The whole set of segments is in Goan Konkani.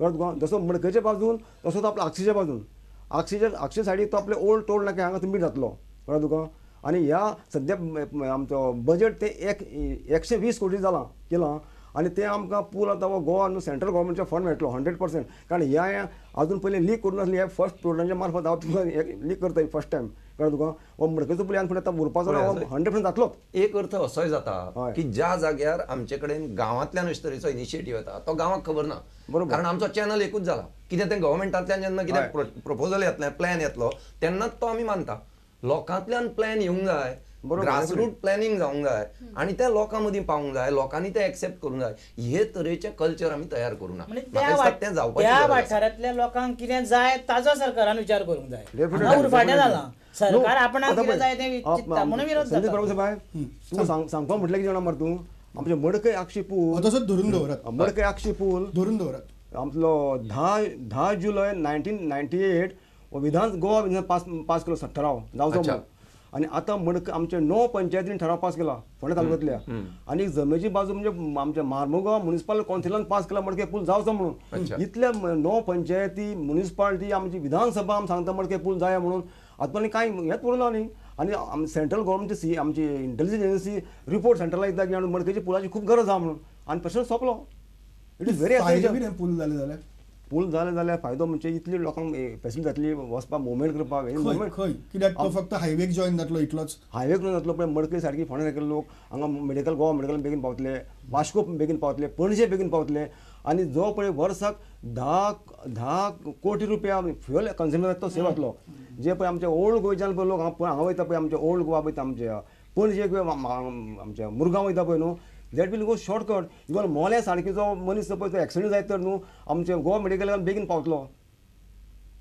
कळ्ळें तुका. जसो मडकयच्या बाजून तसोच आपल्या आक्षीच्या बाजून, आक्षीच्या आक्षी सायडीक तो आपले ओल्ड टोल नाका हांगा सबमीट जातलो. कळ्ळें तुका. आनी ह्या सद्या आमचो बजेट ते 120 कोटी जालां केलां आनी ते आमकां पूल आतां हो गोवा न्हू सेंट्रल गव्हर्मेंटचे फंड मेळटलो 100%. कारण ह्या अजून पयलीं लीक करूं नासली, ह्या फर्स्ट प्रोग्रामच्या मार्फत हांव तुमकां लीक करता फर्स्ट टायम. कळ्ळें तुका. हो मडकयचो पूल ह्यान फुडें आतां उरपाचो ना, 100% जातलोच. एक अर्थ असोय जाता की ज्या जाग्यार आमचे कडेन गांवांतल्यान अशे तरेचो इनिशिएटीव येता तो गांवाक खबर ना, बरोबर, कारण आमचो चॅनल एकूच जाला. कितें तें गव्हर्मेंटांतल्यान जेन्ना कितें प्रपोजल येतलें, प्लॅन येतलो तेन्नाच तो आमी मानता. लोकांतल्यान प्लॅन येवंक जाय, ग्रासरूट प्लॅनिंग जावंक जाय आनी ते लोकां मदीं पावूंक जाय, लोकांनी ते एक्सेप्ट करूंक जाय. हे तरेचें कल्चर आमी तयार करूं ना. त्या वाठारांतल्या लोकांक कितें जाय ताजो सरकारान विचार करूंक जाय. उरफाटें जालां, सरकार आपणाक कितें जाय तें चिंतता म्हणून विरोध जाता. तूं सांगपा म्हटलें कितें जाणा मरे तूं, आमचे मडकय आक्षी पूल तसोच धरून दवरात, मडकय आक्षी पूल धरून दवरात. आमचो 10 जुलय 1998 विधान गोवा विधान पास केलो ठराव जावचो म्हणून. आनी आतां मडकय आमचे 9 पंचायतीन ठराव पास केला फोंडें तालुक्यांतल्या, आनी जमेची बाजू म्हणजे आमच्या मार्मुगांव म्युनिसिपल कावन्सिलान पास केला मडकय पूल जावचो म्हणून. इतल्या 9 पंचायती म्युनिसिपालिटी आमची विधानसभा आमी सांगता मडकय पूल जाय म्हणून. आतां आनी कांय हेंच करूं ना न्ही. आनी सेंट्रल गव्हर्मेंटची आमची इंटेलिजन्स एजन्सी रिपोर्ट सेंट्रलाक दिता की मडकयच्या पुलाची खूब गरज आहा म्हणून, आनी प्रश्न सोंपलो. It is very essential. पूल जाले जाल्यार, पूल जाले जाल्यार फायदो म्हणजे इतली लोकांक फॅसिलिटी जातली वचपाक, मुवमेंट करपाक. खंय कित्याक तो फक्त हायवेक जॉईन जातलो इतलोच, हायवेक जॉईन जातलो. पण मडकय सारकी फोंड्या सारके लोक हांगा मेडिकल, गोवा मेडिकल बेगीन पावतले, वास्को बेगीन पावतले, पणजे बेगीन पावतले. आनी जो पळय वर्साक 10 कोटी रुपया फ्युअल कन्ज्युम जाता तो सेव जातलो. जे पळय आमचे ओल्ड गोंयच्यान पळय लोक हांगा वयता पळय, आमचे ओल्ड गोवा वयता, आमच्या पणजे आमच्या मुरगांव वयता पळय न्हू, that will go shortcut. Even मोल्या सारकी जो मनीस पळय तो एक्सिडंट जायत तर न्हू आमचे गोवा मेडिकलान बेगीन पावतलो.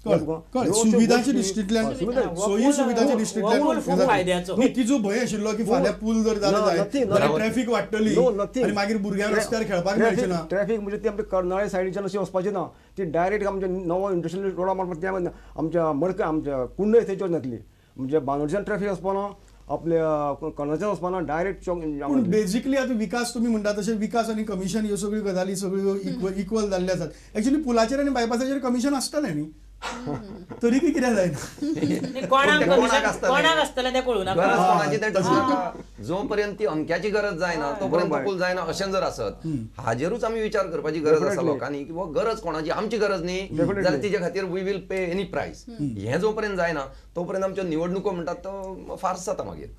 सुविधांच्या दृश्टींतल्यान, सोयी सुविधांच्या दृश्टींतल्यान तिजो भंय आशिल्लो की फाल्यां पूल जर जालो जायत ट्रॅफिक वाडटली आनी मागीर भुरग्यांक रस्त्यार खेळपाक मेळचें ना. ट्रॅफिक म्हणजे ती आमच्या कर्नाळे सायडीच्यान अशी वचपाची ना, ती डायरेक्ट आमच्या नवो इंडस्ट्रियल रोडा मार्फत आमच्या मडकय आमच्या कुंडय थंयच्यान जातली. म्हणजे बांदोडच्यान ट्रॅफिक वचपाना, आपल्या कर्नाच्यान वचपाना, डायरेक्ट. पूण बेजिकली आतां विकास तुमी म्हणटा तशें विकास आनी कमिशन ह्यो सगळ्यो गजाली सगळ्यो इक्वल जाल्ल्यो आसात. एक्चुअली पुलाचेर आनी बायपासाचेर कमिशन आसतलें न्ही, तरी कित्याक जायना? कोणाक आसतलें तें कळूं नाका. जो पर्यंत ती अमक्याची गरज जायना तो पर्यंत पूल जायना अशें जर आसत, हाजेरूच आमी विचार करपाची गरज आसा लोकांनी की गरज कोणाची, आमची गरज न्ही जाल्यार तिजे खातीर we will pay any price. हें जो पर्यंत जायना तो पर्यंत आमच्यो निवडणुको म्हणटात तो फार्स जाता मागीर.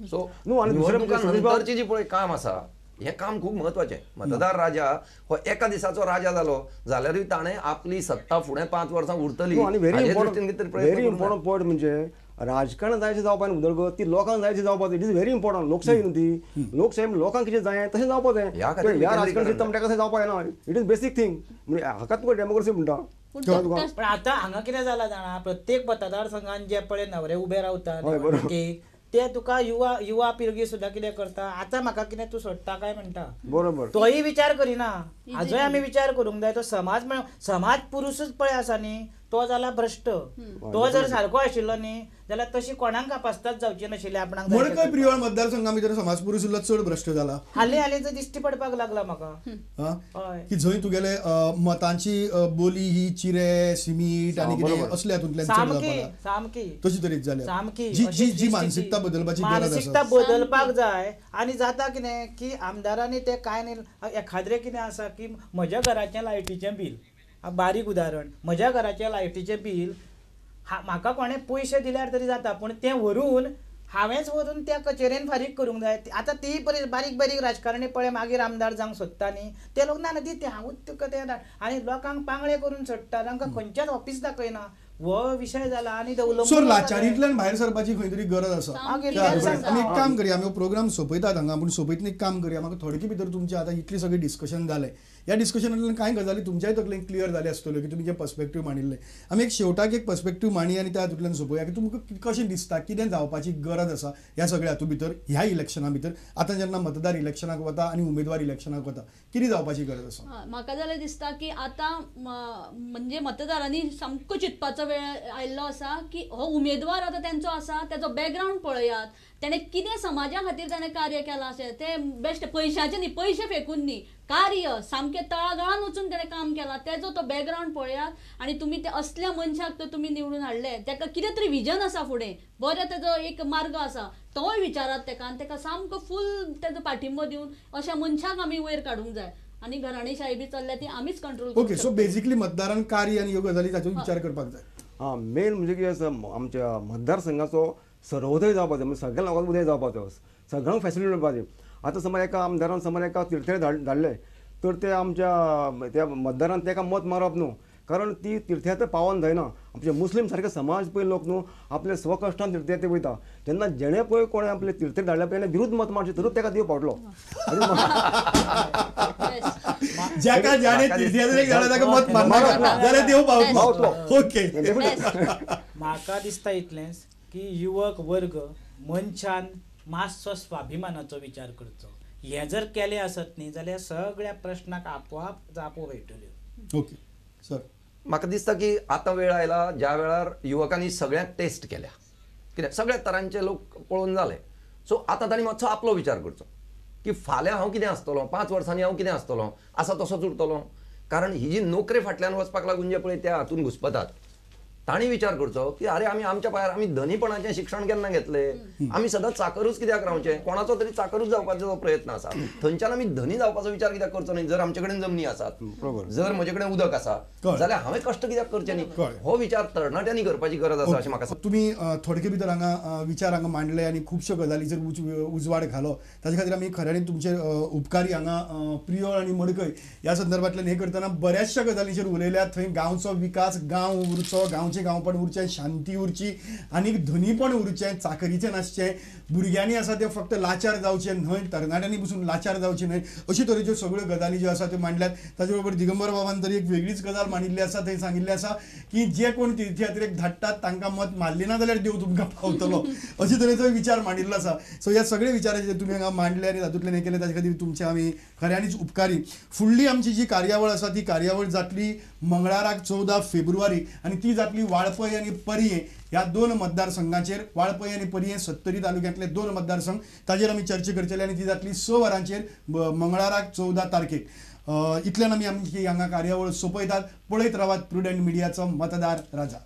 सो निवडणुका नंतरची जी पळय काम आसा हें काम खूब म्हत्वाचें. मतदार राजा हो एका दिसाचो राजा जालो जाल्यारूय ताणें आपली सत्ता फुडें 5 वर्सां उरतली. आनी व्हेरी इम्पॉर्टंट पॉयंट म्हणजे राजकारण जायचें जावपा न्ही उदरगत, ती लोकांक जायची जावपा. It is very important. लोकशाही न्हू ती, लोकशाही लोकांक कितें जाय तशें जावपा जाय. ह्या राजकारण सिस्टम ताका तशें जावपा जायना. It is basic thing. म्हणजे हाका तुका डेमोक्रेसी म्हणटा. पण आतां हांगा कितें जालां जाणा, प्रत्येक मतदारसंघान जे पळय न्हवरे उबे रावतात ते तुका युवा युवा पिळगी सुद्दां कितें करता, आतां म्हाका कितें तूं सोडटा काय म्हणटा, बरोबर, तोय विचार करिना. हाजोय आमी विचार करूंक जाय. तो समाज समाज पुरुशूच पळय आसा न्ही, तो जाला भ्रश्ट. तो जर सारको आशिल्लो न्ही जाल्यार तशी कोणाक कापास्ताच जावची नाशिल्ली आपणाक. मडकय प्रियोळ मतदारसंघा भितर समाज पुरुश उरला चड भ्रश्ट जाला, हालीं हालींच दिश्टी पडपाक लागला म्हाका की जंय तुगेले मतांची बोली ही चिरे सिमीट आनी कितें असले हातूंतल्यान सामकी सामकी तशी तरेची जाल्या. सामकी जी जी मानसिकता बदलपाची गरज आसा, मानसिकता बदलपाक जाय. आनी जाता कितें की आमदारांनी ते कांय न्ही, एखाद्रें कितें आसा की म्हज्या घराचें लायटीचें बील, बारीक उदाहरण, म्हज्या घराचें लायटीचें बील म्हाका कोणें पयशे दिल्यार तरी जाता, पूण तें व्हरून हांवेंच व्हरून त्या कचेरेन फारीक करूंक जाय. आतां ती बारीक बारीक राजकारणी पळय मागीर आमदार जावंक सोदता न्ही, ते लोक ना ना दी ते हांवूच तुका तें, आनी लोकांक पांगळे करून सोडटा, तांकां खंयच्याच ऑफिस दाखयना. हो विशय जाला. आनी सो लाचारींतल्यान भायर सरपाची खंय तरी गरज आसा. आमी एक काम करया, आमी प्रोग्राम सोंपयतात हांगा, पूण सोंपयतना एक काम करया, म्हाका थोडके भितर तुमचें आतां इतलें सगळें डिस्कशन जालें, ह्या डिस्कशनांतल्यान कांय गजाली तुमच्याय तकलेन क्लियर जाले आसतल्यो की तुमी जें पर्सपेक्टीव मांडिल्लें. आमी एक शेवटाक एक पर्सपेक्टीव मांडी आनी त्या हातूंतल्यान सोंपोवया की तुमकां कशें दिसता कितें जावपाची गरज आसा ह्या सगळ्या हातूंत भितर, ह्या इलेक्शना भितर, आतां जेन्ना मतदार इलेक्शनाक वता आनी उमेदवार इलेक्शनाक वता, कितें जावपाची गरज आसा? म्हाका जाल्यार दिसता की आतां म्हणजे मतदारांनी सामको चिंतपाचो वेळ आयिल्लो आसा की हो उमेदवार आतां तेंचो आसा तेजो बॅकग्रावंड पळयात, तेणें कितें समाजा खातीर तेणें कार्य केलां अशें तें बेश्ट पयशाचें न्ही, पयशे फेकून न्ही, कार्य सामकें तळागाळान वचून तेणें काम केलां, तेजो तो बॅकग्रावंड पळयात आनी तुमी ते असल्या मनशाक तर तुमी निवडून हाडले, तेका कितें तरी विजन आसा फुडें, बरें तेजो एक मार्ग आसा, तोय विचारात तेका आनी तेका सामको फूल तेजो पाठिंबो दिवन अशा मनशाक आमी वयर काडूंक जाय. आनी घराणेशाही बी चल्ल्या ती आमीच कंट्रोल. ओके, सो बेसिकली मतदारान कार्य आनी ह्यो गजाली ताचो विचार करपाक जाय. हां, मेन म्हणजे कितें आसा, आमच्या मतदारसंघाचो सर्वोदय जावपाचो, म्हणजे सगळ्या लोकांक उदय जावपाचो, सगळ्यांक फॅसिलिटी मेळपाची. आतां समज एका आमदारान समज एका तीर्थयात्रा धाडले तर ते आमच्या त्या मतदारान तेका मत मारप न्हू, कारण ती तीर्थयात्रा पावन जायना. आमचे मुस्लीम सारके समाज पळय लोक न्हू आपले स्वकश्टान तीर्थयात्रे वयता, तेन्ना जेणे पळय कोणें आपले तीर्थयात्रा धाडल्या पळय विरुद्ध मत मारचें तरूच तेका देव पावतलो. ज्याका ज्याने तीर्थयात्रेक धाडला ताका मत मारना जाल्यार देव पावतलो. ओके, म्हाका दिसता इतलेंच की युवक वर्ग मनशान मातसो स्वाभिमानाचो विचार करचो. हें जर केलें आसत न्ही जाल्यार सगळ्या प्रश्नाक आपोआप जापो मेळटल्यो. ओके सर, म्हाका दिसता की आतां वेळ आयला ज्या वेळार युवकांनी सगळ्यांक टेस्ट केल्या, कित्याक सगळ्या तरांचे लोक पळोवन जाले. सो आतां तांणी मातसो आपलो विचार करचो की फाल्यां हांव कितें आसतलो, 5 वर्सांनी हांव कितें आसतलो, आसा तसोच उरतलो. कारण ही जी नोकरे फाटल्यान वचपाक लागून जे पळय त्या हातून घुसपतात, तांणी विचार करचो की अरे आमी आमच्या पांयार आमी धनीपणाचें शिक्षण केन्ना घेतलें, आमी सदांच चाकरूच कित्याक रावचें, कोणाचो तरी चाकरूच जावपाचो प्रयत्न आसा, थंयच्यान आमी धनी जावपाचो विचार कित्याक करचो न्ही. जर आमचे कडेन जमनी आसात, जर म्हजे कडेन उदक आसा जाल्यार हांवें कश्ट कित्याक करचे न्ही, हो विचार तरणाट्यांनी करपाची गरज आसा अशें म्हाका. तुमी थोडके भितर हांगा विचार हांगा मांडले आनी खुबश्यो गजालीचेर उजवाड घालो, ताजे खातीर आमी खऱ्यांनी तुमचे उपकारी. हांगा प्रियोळ आनी मडकय ह्या संदर्भांतल्यान हें करतना बऱ्याचशा गजालींचेर उलयल्यात. थंय गांवचो विकास, गांव उरचो, गांवचें गांवपण उरचें, शांती उरची आनी धनीपण उरचें, चाकरीचें नासचें, भुरग्यांनी आसा तें फक्त लाचार जावचें न्हय, तरणाट्यांनी पसून लाचार जावचें न्हय, अशी तरेच्यो सगळ्यो गजाली ज्यो आसा त्यो मांडल्यात. ताचे बरोबर दिगंबर बाबान तरी एक वेगळीच गजाल मांडिल्ली आसा, थंय सांगिल्लें आसा की जे कोण तीर्थयात्रेक धाडटात तांकां मत मारली ना जाल्यार देव तुमकां पावतलो, अशे तरेचो विचार मांडिल्लो आसा. सो ह्या सगळे विचाराचे तुमी हांगा मांडले आनी तातूंतल्यान हें केलें, ताचे खातीर तुमचे आमी खऱ्यांनीच उपकारी. फुडली आमची जी कार्यावळ आसा ती कार्यावळ जातली मंगळाराक 14 फेब्रुवारी आनी ती जातली वाळपय आनी पर्यें ह्या 2 मतदारसंघाचेर. वाळपय आनी पर्यें सत्तरी तालुक्यांतले 2 मतदारसंघ, ताजेर आमी चर्चा करतले आनी ती जातली 6 वरांचेर मंगळाराक 14 तारखेक. इतल्यान आमी आमची हांगा कार्यावळ सोंपयतात. पळयत रावात प्रुडंट मिडियाचो मतदार राजा.